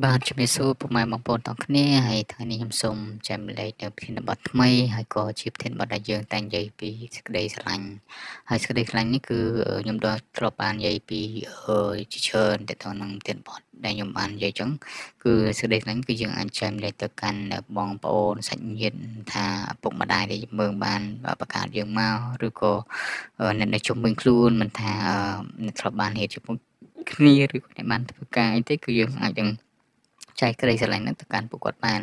បាទជំរាបសួរពុកម៉ែបងប្អូនទាំងគ្នាហើយថ្ងៃនេះខ្ញុំសូមចែកម្លែកនៅប្រធានបទថ្មីហើយក៏ជាប្រធានបទដែលយើងតែងនិយាយពីសេចក្តីស្រឡាញ់ហើយសេចក្តីស្រឡាញ់នេះគឺខ្ញុំដល់ធ្លាប់បាននិយាយពីជាច្រើនទៅទៅនឹងប្រធានបទដែលខ្ញុំបាននិយាយចឹងគឺសេចក្តីស្រឡាញ់គឺយើងអាចចែកម្លែកទៅកាន់បងប្អូនសាច់ញាតិថាឪពុកម្ដាយដែលមើងបានបង្កើតយើងមកឬក៏អ្នកនៅជុំវិញខ្លួនមិនថាអ្នកធ្លាប់បានរៀនជាមួយគ្នាឬក៏អ្នកបានធ្វើការអីទេគឺយើងអាចនឹងចែកក្តីស្រឡាញ់ហ្នឹងទៅកាន់ពួកគាត់បាន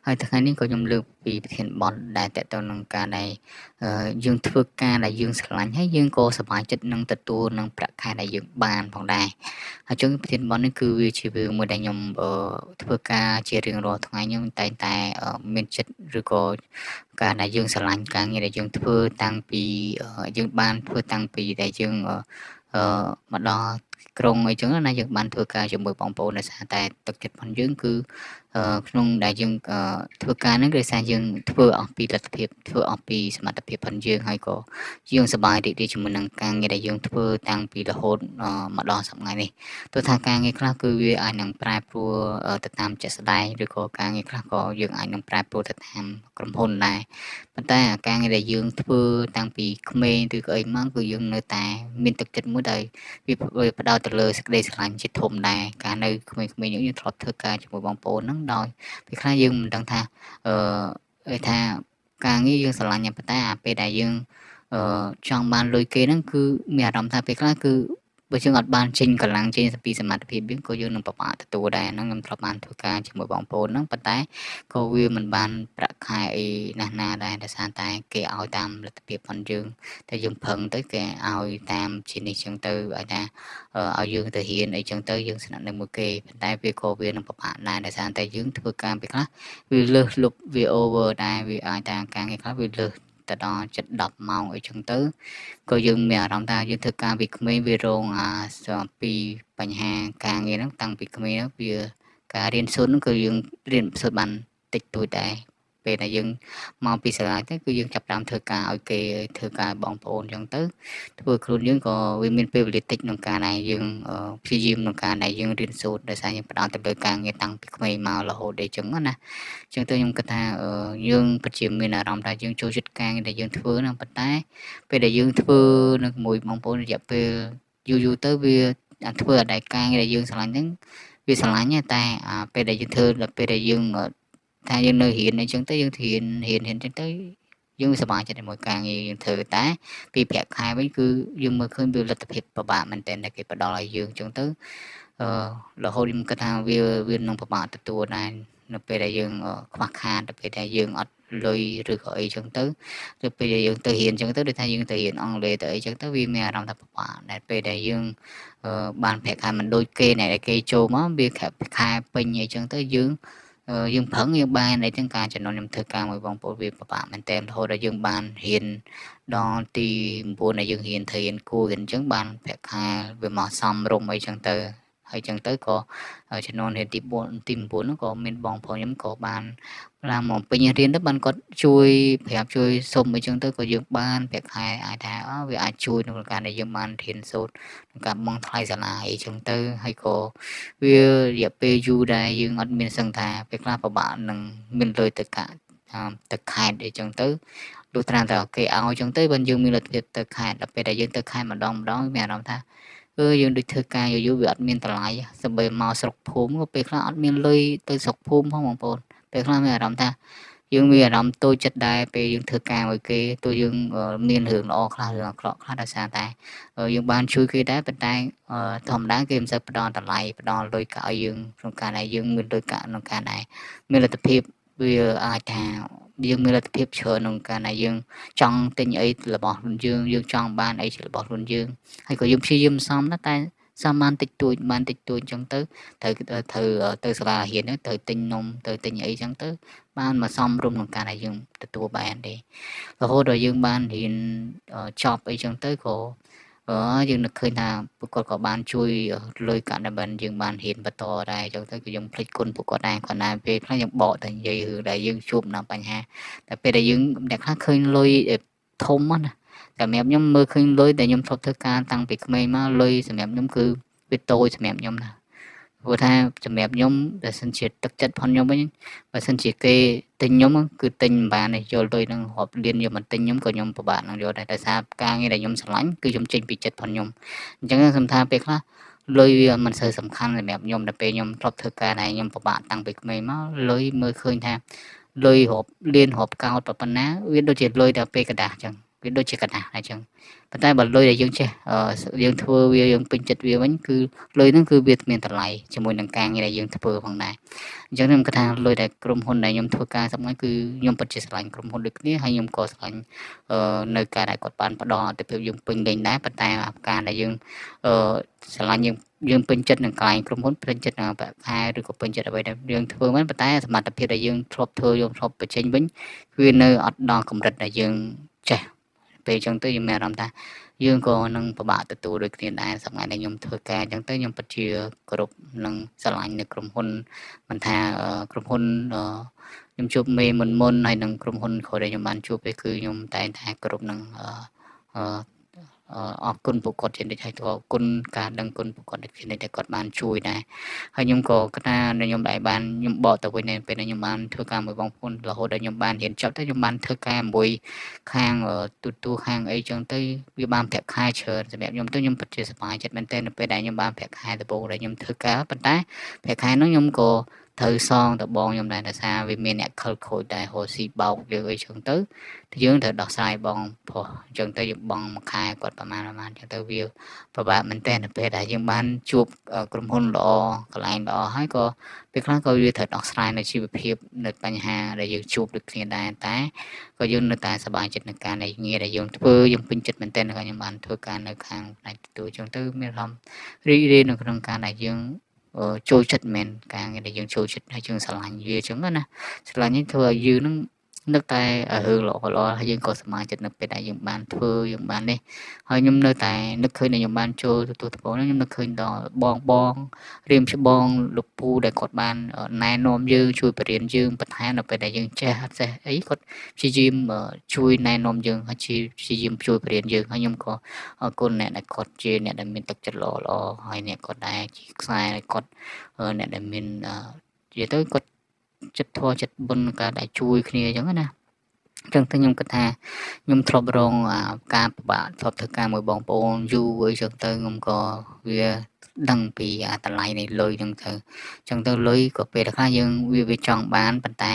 ហើយថ្ងៃនេះក៏ខ្ញុំលើកពីប្រធានបទដែលតទៅនឹងការដែលយើងធ្វើការដែលយើងស្រឡាញ់ហើយយើងក៏សប្បាយចិត្តនឹងទទួលនឹងប្រាក់ខែដែលយើងបានផងដែរហើយចឹងប្រធានបទនេះគឺវាជារឿងមួយដែលខ្ញុំធ្វើការជារៀងរាល់ថ្ងៃខ្ញុំតែងតែមានចិត្តឬក៏ការដែលយើងស្រឡាញ់ការងារដែលយើងធ្វើតាំងពីយើងបានធ្វើតាំងពីដែលយើងមកដល់ក្រុងអីចឹងណាយើងបានធ្វើការជាមួយបងប្អូនដោយសារតែទឹកចិត្តរបស់យើងគឺក្នុងដែលយើងធ្វើការហ្នឹងគឺដោយសារយើងធ្វើអស់ពីលទ្ធភាពធ្វើអស់ពីសមត្ថភាពរបស់យើងហើយក៏យើងសប្បាយរីករាយជាមួយនឹងការងារដែលយើងធ្វើតាំងពីរហូតមកដល់សប្តាហ៍នេះទោះថាការងារខ្លះគឺវាអាចនឹងប្រែប្រួលទៅតាមជាក់ស្ដែងឬក៏ការងារខ្លះក៏យើងអាចនឹងប្រែប្រួលទៅតាមក្រុមហ៊ុនដែរប៉ុន្តែការងារដែលយើងធ្វើតាំងពីក្មេងឬក៏អីមកគឺយើងនៅតែមានទឹកចិត្តមួយដែលវាផ្ដោតទៅលើសេចក្តីស្រឡាញ់ជាធំដែរកាលនៅក្មេងៗយើងធ្លាប់ធ្វើការជាមួយបងប្អូនហ្នឹងដោយពេលខ្លះយើងមិនដឹងថាអឺថាការងារយើងស្រឡាញ់ប៉ុន្តែអាពេលដែលយើងអឺចង់បានលុយគេហ្នឹងគឺមានអារម្មណ៍ថាពេលខ្លះគឺបើយើងអត់បានចេញកម្លាំងចេញពីសមត្ថភាពយើងក៏យើងនឹងពិបាកទទួលដែរហ្នឹងខ្ញុំធ្លាប់បានធ្វើការជាមួយបងប្អូនហ្នឹងប៉ុន្តែក៏វាមិនបានប្រាក់ខែអីណាស់ណាដែរដោយសារតែគេឲ្យតាមលទ្ធភាពរបស់យើងតែយើងប្រឹងទៅគេឲ្យតាមជានេះចឹងទៅឲ្យថាឲ្យយើងទៅរៀនអីចឹងទៅយើងស្នាក់នៅមួយគេប៉ុន្តែវាក៏វានឹងពិបាកដែរដោយសារតែយើងធ្វើការពេលខ្លះវាលើសលប់វា over ដែរវាអាចថាការងារខ្លះវាលើសទៅដល់ជិត10ម៉ោងអីចឹងទៅក៏យើងមានអារម្មណ៍ថាយើងធ្វើការពីក្មេងវារងអាពីបញ្ហាការងារហ្នឹងតាំងពីក្មេងហ្នឹងវាការរៀនសូត្រហ្នឹងគឺយើងរៀនសូត្របានតិចតួចដែរពេលដែលយើងមកពីសាលាទៅគឺយើងចាប់ផ្ដើមធ្វើការឲ្យគេធ្វើការបងប្អូនអញ្ចឹងទៅធ្វើខ្លួនយើងក៏វាមានពេលវេលាតិចក្នុងការដែលយើងព្យាយាមក្នុងការដែលយើងរៀនសូត្រដោយសារយើងផ្ដោតទៅលើការងារតាំងពីក្មេងមករហូតដល់អញ្ចឹងណាអញ្ចឹងទៅខ្ញុំគិតថាយើងពិតជាមានអារម្មណ៍ថាយើងចូលចិត្តការងារដែលយើងធ្វើហ្នឹងប៉ុន្តែពេលដែលយើងធ្វើនៅជាមួយបងប្អូនរយៈពេលយូរយូរទៅវាធ្វើឲ្យដែលការងារដែលយើងស្រឡាញ់ហ្នឹងវាស្រឡាញ់តែពេលដែលយើងធ្វើដល់ពេលដែលយើងថាយើងនៅរៀនអីចឹងទៅយើងរៀនរៀនរៀនចឹងទៅយើងសប្បាយចិត្តជាមួយការងារយើងធ្វើតែពីប្រាក់ខែវិញគឺយើងមើលឃើញវាលទ្ធភាពពិបាកមែនទែនដែលគេផ្ដល់ឲ្យយើងចឹងទៅអឺរហូតខ្ញុំគិតថាវានឹងពិបាកទទួលដែរនៅពេលដែលយើងខ្វះខាតទៅពេលដែលយើងអត់លុយឬក៏អីចឹងទៅទៅពេលដែលយើងទៅរៀនចឹងទៅដូចថាយើងទៅរៀនអង់គ្លេសទៅអីចឹងទៅវាមានអារម្មណ៍ថាពិបាកដែលពេលដែលយើងបានប្រាក់ខែមិនដូចគេអ្នកដែលគេចូលមកវាខែពេញអីចឹងទៅយើងយើងប្រឹងយើងបានអីចឹងការចំណុចខ្ញុំធ្វើការមួយបងប្អូនវាពិបាកមែនតើរហូតដល់យើងបានរៀនដល់ទី9ដែលយើងរៀនធ្វើរៀនគួររៀនអញ្ចឹងបានប្រាក់ខែវាមកសមរម្យអីចឹងទៅហើយចឹងទៅក៏ចំនួនរៀនទី4ទី9ហ្នឹងក៏មានបងប្អូនខ្ញុំក៏បានឡើងមកពេញរៀនទៅបានគាត់ជួយប្រាប់ជួយសុំអីចឹងទៅក៏យើងបានប្រាក់ខែអាចថាវាអាចជួយក្នុងការដែលយើងបានរៀនសូត្រក្នុងការបង់ថ្លៃសាលាអីចឹងទៅហើយក៏វារយៈពេលយូរដែរយើងអត់មានសឹងថាពេលខ្លះពិបាកនឹងមានលុយទៅកាក់ទៅខេត្តអីចឹងទៅលុះត្រាតែគេឲ្យចឹងទៅបើយើងមានលទ្ធភាពទៅខេត្តដល់ពេលដែលយើងទៅខេត្តម្ដងម្ដងមានអារម្មណ៍ថាគឺយើងដូចធ្វើការយូរយូរវាអត់មានតម្លៃសម្បីមកស្រុកភូមិក៏ពេលខ្លះអត់មានលុយទៅស្រុកភូមិផងបងប្អូនពេលខ្លះមានអារម្មណ៍ថាយើងមានអារម្មណ៍តូចចិត្តដែរពេលយើងធ្វើការឲ្យគេទោះយើងមានរឿងល្អខ្លះរឿងអាក្រក់ខ្លះដោយសារតែយើងបានជួយគេដែរប៉ុន្តែធម្មតាគេមិនសូវផ្ដល់តម្លៃផ្ដល់លុយកាក់ឲ្យយើងក្នុងការដែលយើងមានលុយកាក់ក្នុងការដែលមានលទ្ធភាពវាអាចថាយើងមានលទ្ធភាពច្រើនក្នុងការដែលយើងចង់ទិញអីរបស់ខ្លួនយើងយើងចង់បានអីជារបស់ខ្លួនយើងហើយក៏យើងព្យាយាមសំណាស់តែសំបានតិចតួចបានតិចតួចអញ្ចឹងទៅត្រូវត្រូវទៅសាលារៀនទៅត្រូវទិញនំទៅទិញអីអញ្ចឹងទៅបានមកសមរម្យក្នុងការដែលយើងទទួលបានទេរហូតដល់យើងបានរៀនចប់អីចឹងទៅក៏យើងនឹកឃើញថាពួកគាត់ក៏បានជួយលុយកាក់ដែលបានយើងបានរៀនបន្តដែរអញ្ចឹងទៅគឺយើងភ្លេចគុណពួកគាត់ដែរគាត់ណាពេលខ្លះយើងបកតែនិយាយរឿងដែលយើងជួបនៅបញ្ហាតែពេលដែលយើងអ្នកខ្លះឃើញលុយធំណាតែសម្រាប់ខ្ញុំមើលឃើញលុយដែលខ្ញុំធ្លាប់ធ្វើការតាំងពីក្មេងមកលុយសម្រាប់ខ្ញុំគឺវាតូចសម្រាប់ខ្ញុំណា ព្រោះថាសម្រាប់ខ្ញុំបើសិនជាទឹកចិត្តផងខ្ញុំវិញបើសិនជាគេទិញខ្ញុំគឺទិញមិនបានទេយកលុយនឹងរាប់លានយកមកទិញខ្ញុំក៏ខ្ញុំពិបាកនឹងយកដែរដោយសារការងារដែលខ្ញុំស្រឡាញ់គឺខ្ញុំចេញពីចិត្តផងខ្ញុំអញ្ចឹងខ្ញុំថាពេលខ្លះលុយវាមិនសូវសំខាន់សម្រាប់ខ្ញុំដល់ពេលខ្ញុំធ្លាប់ធ្វើការដែលខ្ញុំពិបាកតាំងពីក្មេងមកលុយមើលឃើញថាលុយរាប់លានរាប់កោតប៉ុណ្ណាវាដូចជាលុយតែពេលกระดาษអញ្ចឹងវាដូចជាกระดาษអញ្ចឹងប៉ុន្តែបើលុយដែលយើងចេះយើងធ្វើវាយើងពេញចិត្តវាវិញគឺលុយហ្នឹងគឺវាមានតម្លៃជាមួយនឹងការងារដែលយើងធ្វើផងដែរអញ្ចឹងខ្ញុំគិតថាលុយដែលក្រុមហ៊ុនដែលខ្ញុំធ្វើការសប្តាហ៍គឺខ្ញុំពិតជាស្រឡាញ់ក្រុមហ៊ុនដូចគ្នាហើយខ្ញុំក៏ស្រឡាញ់នៅការដែលគាត់បានផ្ដល់អតិភិបយើងពេញលេញដែរប៉ុន្តែការដែលយើងស្រឡាញ់យើងយើងពេញចិត្តនឹងកន្លែងក្រុមហ៊ុនពេញចិត្តនឹងប្រាក់ខែឬក៏ពេញចិត្តអ្វីដែលយើងធ្វើមែនប៉ុន្តែសមត្ថភាពដែលយើងធ្លាប់ធ្វើយើងធ្លាប់បញ្ចេញវិញវានៅអត់ដល់កម្រិតដែលយើងចេះពេលអញ្ចឹងទៅយើងមានអារម្មណ៍ថាយើងក៏នឹងពិបាកទទួលដូចគ្នាដែរសម្រាប់ដែលខ្ញុំធ្វើការអញ្ចឹងទៅខ្ញុំពិតជាគោរពនិងស្រឡាញ់នៅក្រុមហ៊ុនមិនថាក្រុមហ៊ុនខ្ញុំជួបមេមុនមុនហើយនឹងក្រុមហ៊ុនក្រោយដែលខ្ញុំបានជួបពេលគឺខ្ញុំតែងតែគោរពនឹងអឺអរគុណពួកគាត់ជានិច្ចហើយក៏អរគុណការដឹងគុណពួកគាត់ជានិច្ចដែលគាត់បានជួយដែរហើយខ្ញុំក៏គិតថាខ្ញុំដែលបានខ្ញុំបកទៅវិញនៅពេលដែលខ្ញុំបានធ្វើការមួយបងប្អូនរហូតដល់ខ្ញុំបានរៀនចប់ទៅខ្ញុំបានធ្វើការមួយខាងទូទូខាងអីចឹងទៅវាបានប្រាក់ខែច្រើនសម្រាប់ខ្ញុំទៅខ្ញុំពិតជាសប្បាយចិត្តមែនទែននៅពេលដែលខ្ញុំបានប្រាក់ខែដំបូងដែលខ្ញុំធ្វើការប៉ុន្តែប្រាក់ខែនោះខ្ញុំក៏ត្រូវសងទៅបងខ្ញុំដែរដោយសារវាមានអ្នកខិលខូចដែររកស៊ីបោកយើងអីចឹងទៅយើងត្រូវដោះស្រាយបងព្រោះអញ្ចឹងទៅយើងបងមួយខែគាត់ប្រហែលប្រហែលអញ្ចឹងទៅវាពិបាកមែនទែននៅពេលដែលយើងបានជួបក្រុមហ៊ុនល្អកន្លែងល្អហើយក៏ពេលខ្លះក៏វាត្រូវដោះស្រាយនៅជីវភាពនៅបញ្ហាដែលយើងជួបដូចគ្នាដែរតែក៏យើងនៅតែសប្បាយចិត្តនឹងការដែលងារដែលយើងធ្វើយើងពេញចិត្តមែនទែននៅខ្ញុំបានធ្វើការនៅខាងផ្នែកទទួលអញ្ចឹងទៅមានអារម្មណ៍រីករាយនៅក្នុងការដែលយើងចូលចិត្តមែនការងារដែលយើងចូលចិត្តហើយយើងស្រឡាញ់វាអញ្ចឹងណាស្រឡាញ់នេះធ្វើឲ្យយើងនឹងនឹកតែរឿងល្អល្អហើយយើងក៏សប្បាយចិត្តនៅពេលដែលយើងបានធ្វើយើងបាននេះហើយខ្ញុំនៅតែនឹកឃើញដែលខ្ញុំបានចូលទទួលដំបូងខ្ញុំនឹកឃើញដល់បងបងរៀមច្បងលោកពូដែលគាត់បានណែនាំយើងជួយបរៀនយើងបន្ថែមនៅពេលដែលយើងចេះអត់ចេះអីគាត់ព្យាយាមជួយណែនាំយើងហើយជាព្យាយាមជួយបរៀនយើងហើយខ្ញុំក៏អរគុណអ្នកដែលគាត់ជាអ្នកដែលមានទឹកចិត្តល្អល្អហើយអ្នកគាត់ដែរជាខ្សែគាត់អ្នកដែលមាននិយាយទៅគាត់ចិត្តធម៌ចិត្តបុណ្យការដែលជួយគ្នាអញ្ចឹងណាអញ្ចឹងទៅខ្ញុំគិតថាខ្ញុំធ្លាប់រងការពិបាកធ្លាប់ធ្វើការមួយបងប្អូនយូរអីចឹងទៅខ្ញុំក៏វាដឹងពីអាតម្លៃនៃលុយហ្នឹងទៅអញ្ចឹងទៅលុយក៏ពេលខ្លះយើងវាចង់បានប៉ុន្តែ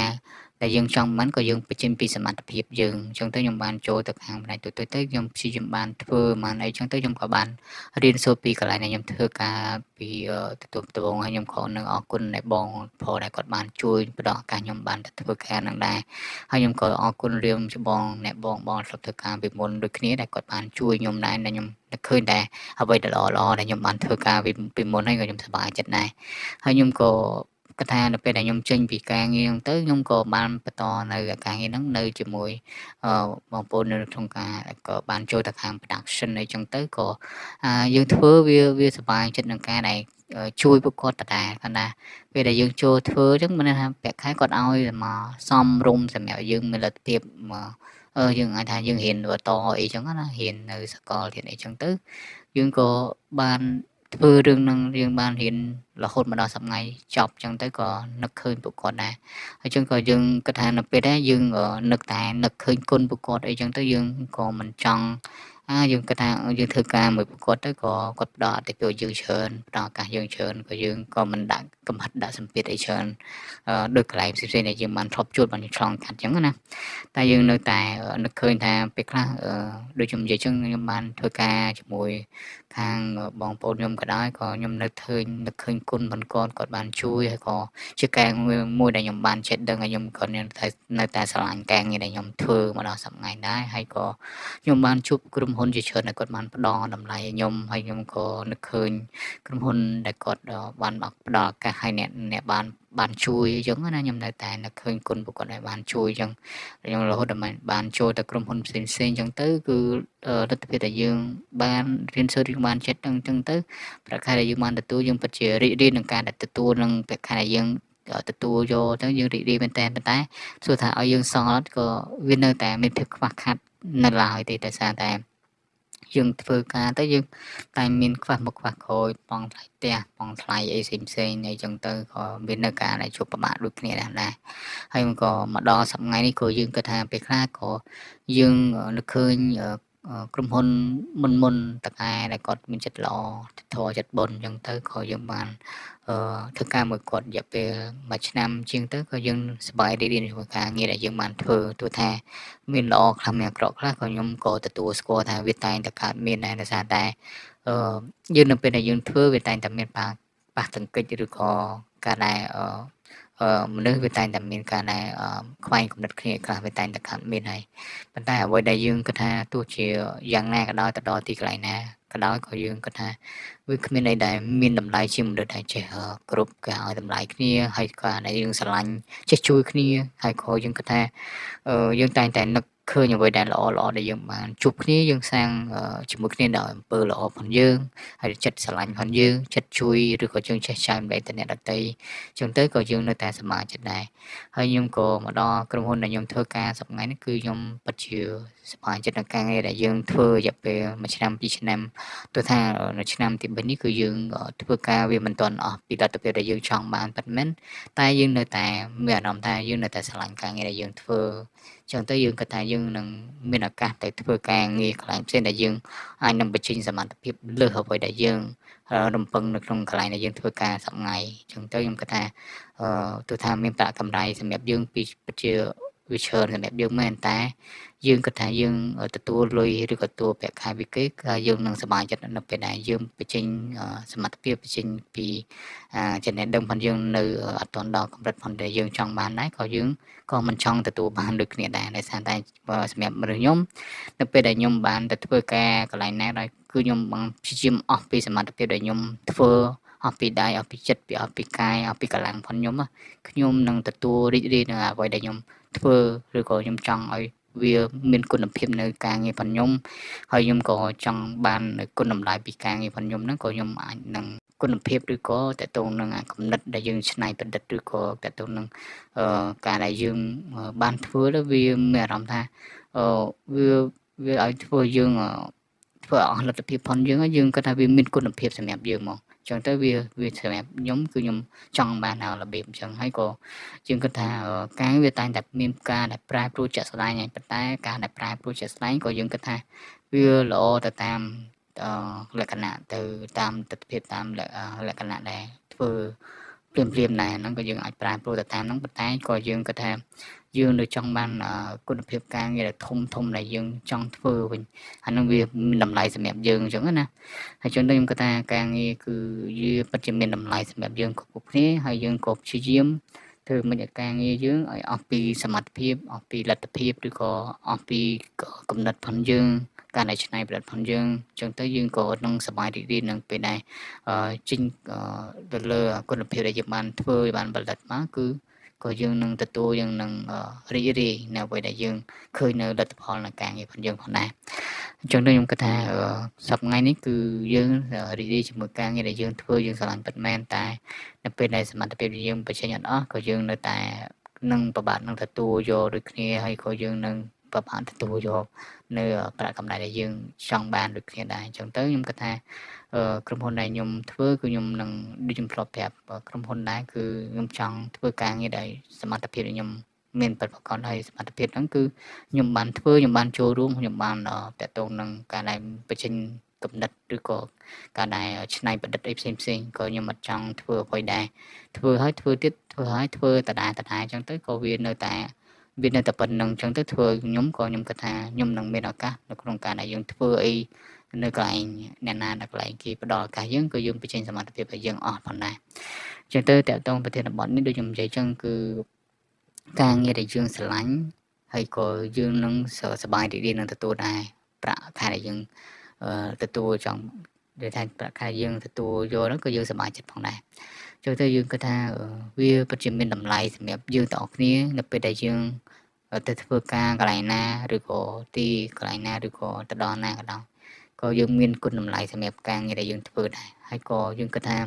ដែលយើងចង់បានក៏យើងបញ្ចេញពីសមត្ថភាពយើងអញ្ចឹងទៅខ្ញុំបានចូលទៅខាងផ្នែកទូទៅទៅខ្ញុំព្យាយាមបានធ្វើបានអីចឹងទៅខ្ញុំក៏បានរៀនសូត្រពីកន្លែងដែលខ្ញុំធ្វើការពីទទួលដំបូងហើយខ្ញុំក៏នឹងអរគុណដែលបងផងដែលគាត់បានជួយផ្ដល់ឱកាសខ្ញុំបានទៅធ្វើការនឹងដែរហើយខ្ញុំក៏អរគុណរៀមច្បងអ្នកបងបងធ្លាប់ធ្វើការពីមុនដូចគ្នាដែលគាត់បានជួយខ្ញុំដែរដែលខ្ញុំនឹកឃើញតែអ្វីដែលល្អល្អដែលខ្ញុំបានធ្វើការពីមុនហើយក៏ខ្ញុំសប្បាយចិត្តដែរហើយខ្ញុំក៏គាត់ថានៅពេលដែលខ្ញុំចេញពីការងារហ្នឹងទៅខ្ញុំក៏បានបន្តនៅការងារហ្នឹងនៅជាមួយបងប្អូននៅក្នុងការក៏បានចូលទៅខាង production អីចឹងទៅក៏យើងធ្វើវាសប្បាយចិត្តនឹងការដែលជួយពួកគាត់ដដែលគាត់ថាពេលដែលយើងចូលធ្វើអញ្ចឹងមានន័យថាប្រាក់ខែគាត់ឲ្យមកសមរម្យសម្រាប់យើងមានលទ្ធភាពមកយើងអាចថាយើងរៀនបន្តអីចឹងណារៀននៅសាកលរៀនអីចឹងទៅយើងក៏បានធ្វើរឿងហ្នឹងយើងបានរៀនរហូតមកដល់សប្តាហ៍ចប់ចឹងទៅក៏នឹកឃើញពួកគាត់ដែរហើយចឹងក៏យើងគិតថានៅពេលដែរយើងនឹកតែនឹកឃើញគុណពួកគាត់អីចឹងទៅយើងក៏មិនចង់យើងគិតថាយើងធ្វើការមួយពួកគាត់ទៅក៏គាត់ផ្ដល់អតិពលយើងច្រើនផ្ដល់ឱកាសយើងច្រើនក៏យើងក៏មិនដាក់កំហិតដាក់សម្ពាធអីច្រើនដោយកន្លែងផ្សេងៗដែលយើងបានធ្លាប់ជួបបានឆ្លងកាត់ចឹងណាតែយើងនៅតែនឹកឃើញថាពេលខ្លះដូចខ្ញុំនិយាយចឹងខ្ញុំបានធ្វើការជាមួយខាងបងប្អូនខ្ញុំក៏ដោយក៏ខ្ញុំនៅឃើញនឹកឃើញគុណផងគាត់គាត់បានជួយហើយក៏ជាការមួយដែលខ្ញុំបានចេះដឹងហើយខ្ញុំក៏នៅតែស្រឡាញ់ការងារដែលខ្ញុំធ្វើមកដល់សប្តាហ៍ដែរហើយក៏ខ្ញុំបានជួបក្រុមហ៊ុនជាច្រើនដែលគាត់បានផ្ដល់តម្លៃឲ្យខ្ញុំហើយខ្ញុំក៏នឹកឃើញក្រុមហ៊ុនដែលគាត់បានផ្ដល់ឱកាសឲ្យអ្នកបានជួយអញ្ចឹងណាខ្ញុំនៅតែនឹកឃើញគុណពួកគាត់ដែលបានជួយអញ្ចឹងខ្ញុំរហូតដល់បានចូលទៅក្រុមហ៊ុនផ្សេងផ្សេងអញ្ចឹងទៅគឺលទ្ធភាពដែលយើងបានរៀនសូត្រយើងបានចេះដឹងអញ្ចឹងទៅប្រាក់ខែដែលយើងបានទទួលយើងពិតជារីករាយនឹងការដែលទទួលនឹងប្រាក់ខែដែលយើងទទួលយកទៅយើងរីករាយមែនតើប៉ុន្តែសួរថាឲ្យយើងសល់អត់ក៏វានៅតែមានភាពខ្វះខាតនៅឡើយទេដោយសារតែ យើងធ្វើការទៅយើងតែមានខ្វះមុខខ្វះក្រោយ បងថ្លៃផ្ទះ បងថ្លៃអីផ្សេងផ្សេងអីចឹងទៅ ក៏មាននៅការដែលជួបពិបាកដូចគ្នាដែរ ហើយក៏មកដល់សប្តាហ៍នេះ ក៏យើងគិតថាពេលខ្លះក៏យើងនឹកឃើញក្រុមហ៊ុនមុនមុនតកែដែលគាត់មានចិត្តល្អ ធម៌ចិត្តបុណ្យអញ្ចឹងទៅ ក៏យើងបានធ្វើការមួយគាត់រយៈពេលមួយឆ្នាំជាងទៅ ក៏យើងសប្បាយរីករាយជាមួយការងារដែលយើងបានធ្វើ។ ទោះថាមានល្អខ្លះ មានអាក្រក់ខ្លះ ក៏ខ្ញុំក៏ទទួលស្គាល់ថាវាតែងតែកើតមានដែរ ដោយសារតែយើងនៅពេលដែលយើងធ្វើ វាតែងតែមានប៉ះទង្គិច ឬក៏ការដែលមនុស្សវាតែងតែមានការដែលខ្វែងគំនិតគ្នាខ្លះ វាតែងតែកើតមានហើយ។ ប៉ុន្តែអ្វីដែលយើងគិតថា ទោះជាយ៉ាងណាក៏ដោយ ទៅដល់ទីកន្លែងណាក៏ដោយ ក៏យើងគិតថាវាគ្មានអីដែលមានតម្លៃជាងមនុស្សដែលចេះគ្រប់ការឲ្យតម្លៃគ្នា ហើយការដែលយើងស្រឡាញ់ ចេះជួយគ្នា ហើយក៏យើងគិតថាយើងតែងតែនឹកឃើញអ្វីដែលល្អល្អដែលយើងបានជួបគ្នា យើងសាងជាមួយគ្នាដោយអំពើល្អផងយើង ហើយចិត្តស្រឡាញ់ផងយើង ចិត្តជួយ ឬក៏យើងចេះចែកម្លែកទៅអ្នកដទៃចឹងទៅ ក៏យើងនៅតែសប្បាយចិត្តដែរ។ ហើយខ្ញុំក៏មកដល់ក្រុមហ៊ុនដែលខ្ញុំធ្វើការសប្តាហ៍នេះ គឺខ្ញុំពិតជាសប្បាយចិត្តនឹងការងារដែលយើងធ្វើរយៈពេល1ឆ្នាំ2ឆ្នាំ ទោះថានៅឆ្នាំទី3នេះ គឺយើងធ្វើការវាមិនទាន់អស់ពីលទ្ធភាពដែលយើងចង់បានពិតមែន តែយើងនៅតែមានអារម្មណ៍ថាយើងនៅតែស្រឡាញ់ការងារដែលយើងធ្វើចឹងទៅ។ យើងគិតថាយើងនឹងមានឱកាសទៅធ្វើការងារកន្លែងផ្សេង ដែលយើងអាចនឹងបញ្ចេញសមត្ថភាពលើសអ្វីដែលយើងរំពឹងនៅក្នុងកន្លែងដែលយើងធ្វើការសប្តាហ៍ចឹងទៅ។ ខ្ញុំគិតថាទោះថាមានប្រាក់កម្រៃសម្រាប់យើងពីពិតជាវាច្រើនសម្រាប់យើងមែន តែយើងគិតថាយើងទទួលលុយឬក៏ទទួលប្រាក់ខែពីគេ គឺយើងនឹងសប្បាយចិត្តនៅពេលដែលយើងបញ្ចេញសមត្ថភាព បញ្ចេញពីចំណេះដឹងផងយើងនៅអត់ទាន់ដល់កម្រិតផងដែលយើងចង់បានដែរ ក៏យើងក៏មិនចង់ទទួលបានដូចគ្នាដែរ ដោយសារតែសម្រាប់មនុស្សខ្ញុំ នៅពេលដែលខ្ញុំបានទៅធ្វើការកន្លែងណាដោយ គឺខ្ញុំបានព្យាយាមអស់ពីសមត្ថភាពដែលខ្ញុំធ្វើ អស់ពីដៃ អស់ពីចិត្ត ពីអស់ពីកាយ អស់ពីកម្លាំងផងខ្ញុំ ខ្ញុំនឹងទទួលរីករាយនៅអ្វីដែលខ្ញុំធ្វើ ឬក៏ខ្ញុំចង់ឲ្យវាមានគុណភាពនៅការងារផងខ្ញុំ ហើយខ្ញុំក៏ចង់បាននៅគុណតម្លៃពីការងារផងខ្ញុំហ្នឹង ក៏ខ្ញុំអាចនឹងគុណភាព ឬក៏តកតងនឹងគំនិតដែលយើងច្នៃប្រឌិត ឬក៏តកតងនឹងការដែលយើងបានធ្វើទៅ វាមានអារម្មណ៍ថាវាឲ្យធ្វើយើងធ្វើអស់លទ្ធភាពផងយើង យើងគិតថាវាមានគុណភាពសម្រាប់យើងហ្មងចឹងទៅ។ វាសម្រាប់ខ្ញុំ គឺខ្ញុំចង់បានរបៀបអញ្ចឹង។ ហើយក៏យើងគិតថាការវាតែងតែមានការដែលប្រែប្រួលជាក់ស្ដែងហើយ ប៉ុន្តែការដែលប្រែប្រួលជាក់ស្ដែង ក៏យើងគិតថាវាល្អទៅតាមលក្ខណៈ ទៅតាមទស្សនវិជ្ជា តាមលក្ខណៈដែលធ្វើភ្លាមភ្លាមដែរហ្នឹង ក៏យើងអាចប្រែប្រួលទៅតាមហ្នឹង ប៉ុន្តែក៏យើងគិតថាយើងនៅចង់បានគុណភាពការងារដែលធំធំដែលយើងចង់ធ្វើវិញ អាហ្នឹងវាមានតម្លៃសម្រាប់យើងអញ្ចឹងណា។ ហើយចឹងទៅខ្ញុំគិតថាការងារគឺវាពិតជាមានតម្លៃសម្រាប់យើងគ្រប់គ្នា ហើយយើងក៏ព្យាយាមធ្វើមិនឲ្យការងារយើងឲ្យអស់ពីសមត្ថភាព អស់ពីលទ្ធភាព ឬក៏អស់ពីគំនិតផងយើង ការដែលច្នៃប្រឌិតផងយើងអញ្ចឹងទៅ យើងក៏នឹងសប្បាយរីករាយនឹងពេលដែលចេញទៅលើគុណភាពដែលយើងបានធ្វើបានផលិតមក គឺក៏យើងនឹងទទួល យើងនឹងរីករាយនៅអ្វីដែលយើងឃើញនៅលទ្ធផលនៃការងារផងយើងផងដែរ។ អញ្ចឹងខ្ញុំគិតថាសប្តាហ៍ថ្ងៃនេះ គឺយើងរីករាយជាមួយការងារដែលយើងធ្វើ យើងស្រឡាញ់ពិតមែន តែនៅពេលដែលសមត្ថភាពយើងបញ្ចេញអត់អស់ ក៏យើងនៅតែនឹងពិបាកនឹងទទួលយកដូចគ្នា ហើយក៏យើងនឹងពិបាកទទួលយកនៅប្រាក់កម្រៃដែលយើងចង់បានដូចគ្នាដែរ។ អញ្ចឹងទៅខ្ញុំគិតថាក្រុមហ៊ុនដែលខ្ញុំធ្វើ គឺខ្ញុំនឹងដូចខ្ញុំធ្លាប់ប្រាប់ក្រុមហ៊ុនដែរ គឺខ្ញុំចង់ធ្វើការងារដែលសមត្ថភាពដែលខ្ញុំមានពិតប្រាកដ ហើយសមត្ថភាពហ្នឹងគឺខ្ញុំបានធ្វើ ខ្ញុំបានចូលរួម ខ្ញុំបានតាក់ទងនឹងការដែលបញ្ចេញគំនិត ឬក៏ការដែលច្នៃប្រឌិតអីផ្សេងផ្សេង ក៏ខ្ញុំអត់ចង់ធ្វើអ្វីដែរ ធ្វើហើយធ្វើទៀត ធ្វើហើយធ្វើដដែលដដែលអញ្ចឹងទៅ ក៏វានៅតែប៉ុណ្្នឹងអញ្ចឹងទៅ ធ្វើខ្ញុំក៏ខ្ញុំគិតថាខ្ញុំនឹងមានឱកាសនៅក្នុងការដែលយើងធ្វើអីនៅកន្លែងអ្នកណា នៅកន្លែងគេផ្ដល់ឱកាសយើង ក៏យើងបញ្ចេញសមត្ថភាពឲ្យយើងអស់ផងដែរអញ្ចឹងទៅ។ តកតងប្រធានបទនេះ ដូចខ្ញុំនិយាយចឹង គឺការងារដែលយើងស្រឡាញ់ ហើយក៏យើងនឹងសប្បាយរីករាយនឹងទទួលដែរប្រាក់ខែដែលយើងទទួល ចង់និយាយថាប្រាក់ខែយើងទទួលយកហ្នឹង ក៏យើងសប្បាយចិត្តផងដែរចឹងទៅ។ យើងគិតថាវាពិតជាមានតម្លៃសម្រាប់យើងទាំងអស់គ្នា នៅពេលដែលយើងទៅធ្វើការកន្លែងណា ឬក៏ទីកន្លែងណា ឬក៏ទៅដល់ណាក៏ដោយ ក៏យើងមានគុណតម្លៃសម្រាប់ការងារដែលយើងធ្វើដែរ ហើយក៏យើងគិតថា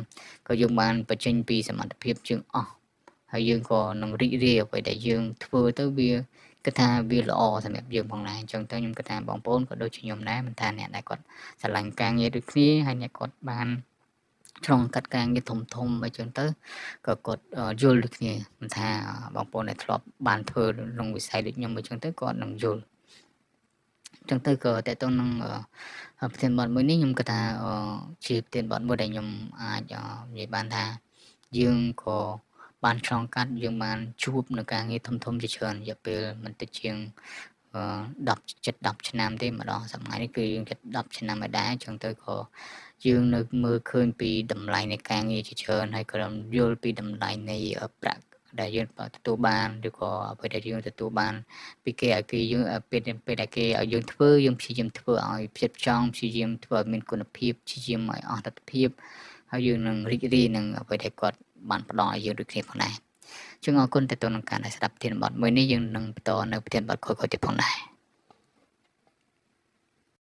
ក៏យើងបានបញ្ចេញពីសមត្ថភាពយើងអស់ ហើយយើងក៏នឹងរីករាយអ្វីដែលយើងធ្វើទៅវា គិតថាវាល្អសម្រាប់យើងផងដែរ។ អញ្ចឹងទៅខ្ញុំគិតថាបងប្អូនក៏ដូចជាខ្ញុំដែរ មិនថាអ្នកដែលគាត់ស្រឡាញ់ការងារដូចគ្នា ហើយអ្នកគាត់បានឆ្លងកាត់ការងារធំធំអីចឹងទៅ ក៏គាត់យល់ដូចគ្នា មិនថាបងប្អូនដែលធ្លាប់បានធ្វើក្នុងវិស័យដូចខ្ញុំអីចឹងទៅ គាត់នឹងយល់។ ចឹងទៅក៏តើតើនឹងប្រធានបទមួយនេះ ខ្ញុំគិតថាជាប្រធានបទមួយដែលខ្ញុំអាចនិយាយបានថា យើងក៏បានឆ្លងកាត់ យើងបានជួបនៅការងារធំធំជាច្រើន រយៈពេលមិនតិចជាង 10 7 10ឆ្នាំទេ មកដល់សម័យនេះគឺយើងជិត10ឆ្នាំហើយដែរ។ ចឹងទៅក៏យើងនៅមើលឃើញពីតម្លៃនៃការងារជាច្រើន ហើយក៏យល់ពីតម្លៃនៃប្រាក់ដែលយើងទទួលបាន ឬក៏អ្វីដែលយើងទទួលបានពីគេ ឲ្យគេយើងពេលដែលគេឲ្យយើងធ្វើ យើងព្យាយាមធ្វើឲ្យផ្ចិតផ្ចង់ ព្យាយាមធ្វើឲ្យមានគុណភាព ព្យាយាមឲ្យអស់លទ្ធភាព ហើយយើងនឹងរីករាយនឹងអ្វីដែលគាត់បានផ្ដល់ឲ្យយើងដូចគ្នាផងដែរ។ ចឹងអរគុណទៅនឹងការដែលស្ដាប់ប្រធានបទមួយនេះ យើងនឹងបន្តនៅប្រធានបទក្រោយៗទៀតផងដែរ។